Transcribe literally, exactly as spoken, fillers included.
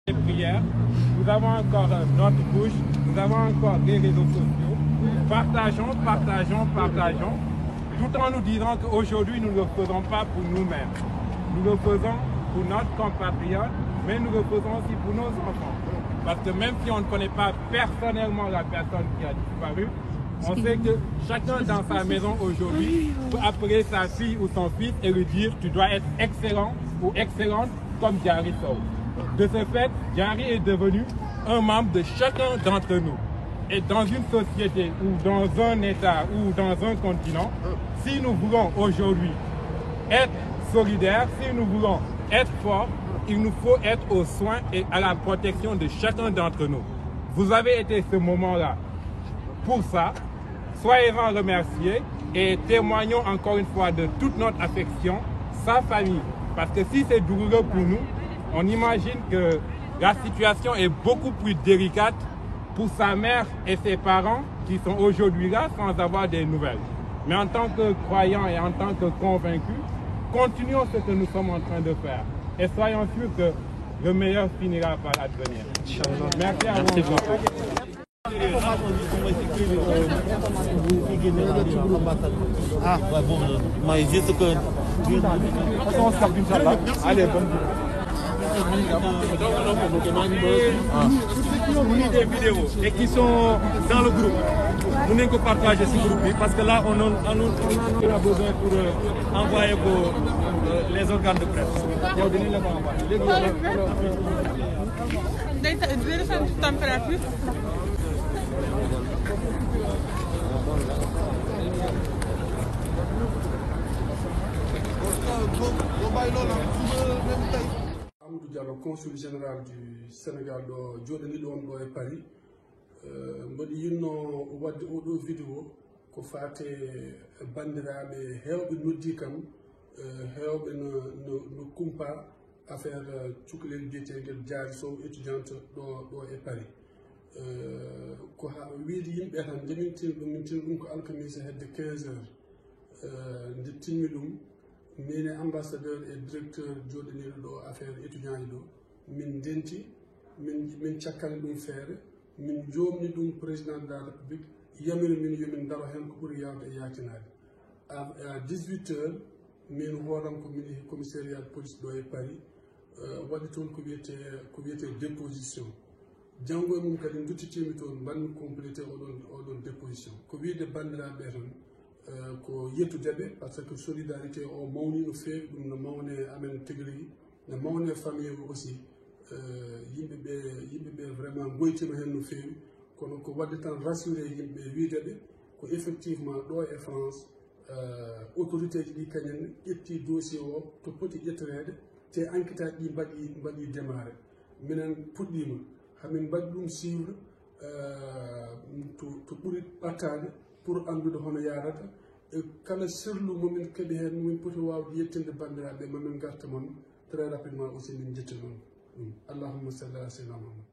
Des prières, nous avons encore euh, notre bouche, nous avons encore des réseaux sociaux. Partageons, partageons, partageons, tout en nous disant qu'aujourd'hui, nous ne le faisons pas pour nous-mêmes. Nous le faisons pour notre compatriote, mais nous le faisons aussi pour nos enfants. Parce que même si on ne connaît pas personnellement la personne qui a disparu, on sait que chacun dans sa maison aujourd'hui peut appeler sa fille ou son fils et lui dire : « Tu dois être excellent ou excellente comme Diary Sow. » De ce fait, Diary est devenu un membre de chacun d'entre nous. Et dans une société ou dans un État ou dans un continent, si nous voulons aujourd'hui être solidaires, si nous voulons être forts, il nous faut être aux soins et à la protection de chacun d'entre nous. Vous avez été ce moment-là pour ça. Soyez-en remerciés et témoignons encore une fois de toute notre affection, sa famille. Parce que si c'est douloureux pour nous, on imagine que la situation est beaucoup plus délicate pour sa mère et ses parents qui sont aujourd'hui là sans avoir des nouvelles. Mais en tant que croyants et en tant que convaincus, continuons ce que nous sommes en train de faire et soyons sûrs que le meilleur finira par advenir. Merci à vous. Ah, ouais, bon, euh, mais juste que. On se capte, Inch'Allah. Allez, bonne Ceux qui ont mis des vidéos et qui sont dans le groupe, vous n'avez que partager ce groupe parce que là, on, en- on- on en aura besoin pour euh, envoyer vos, euh, les organes de presse. Yow dinañ la ko envoyer. Léegi yow la- Day ta- day descendre température. Amadou Diallo, consul général du Sénégal ɗo jooɗaniɗo on ɗo e Paris. Eh, mboɗo yinno wadde oɗo vidéo ko fate banndiraaɓe heewɓe noddi kam, eh, heewɓe no, no, no kumpa affaire eh, cukalel biyetengel Diary Sow étudiante ɗo, ɗo e Paris. Eh, ko ha wiide yimɓe tan ndemintin ɗum, min tin ɗum ko alkamisa hedde quinze heures. Eh, nde tinmi ɗum, min e ambassadeur e directeur jooɗaniiɗo ɗo affaire étudiant ji ɗo, min ndenti, min, min cakkani ɗum feere, min joomni ɗum président de la république, yamiri min yomin ndaro heen ko ɓuri yaawde e yaacinaade. À, à dix-huit heures, min hooran ko min yehi commissariat de police ɗo e Paris, eh, waɗi toon ko wiyetee ko wiyetee déposition. Janngo e mum kadi nduttitiimi toon, mbaɗmi complété oɗon oɗon déposition. Ko wiyde banndiraaɓe tan, eh, ko yettude ɓe, par ce que solidarité o mawni no feewi, ɗum no mawne amen tigi rigi, no mawne famille o aussi. Eh, yimɓe ɓe yimɓe ɓe vraiment ngoytima heen no feewi, kono ko waɗde tan rassuré yimɓe, wiyde ɓe ko effectivement ɗo e France, eh, autorité ji ɗi kañum ƴetti dossier o to poti ƴettoreede, te enquête aji ɗi mbaɗi mbaɗi démarré. Minen puɗɗiima, hamin mbaɗi ɗum suivre, eh, to, to ɓuri ɓattaade pour anndude hono yaarata. E kala sirlu momin keɓi heen, momin poti waawde yettinde banndiraaɓe, mamin ngarta mon très rapidement aussi min njettinon ɗum. Allahumma salli ala sayyidina Muhammad.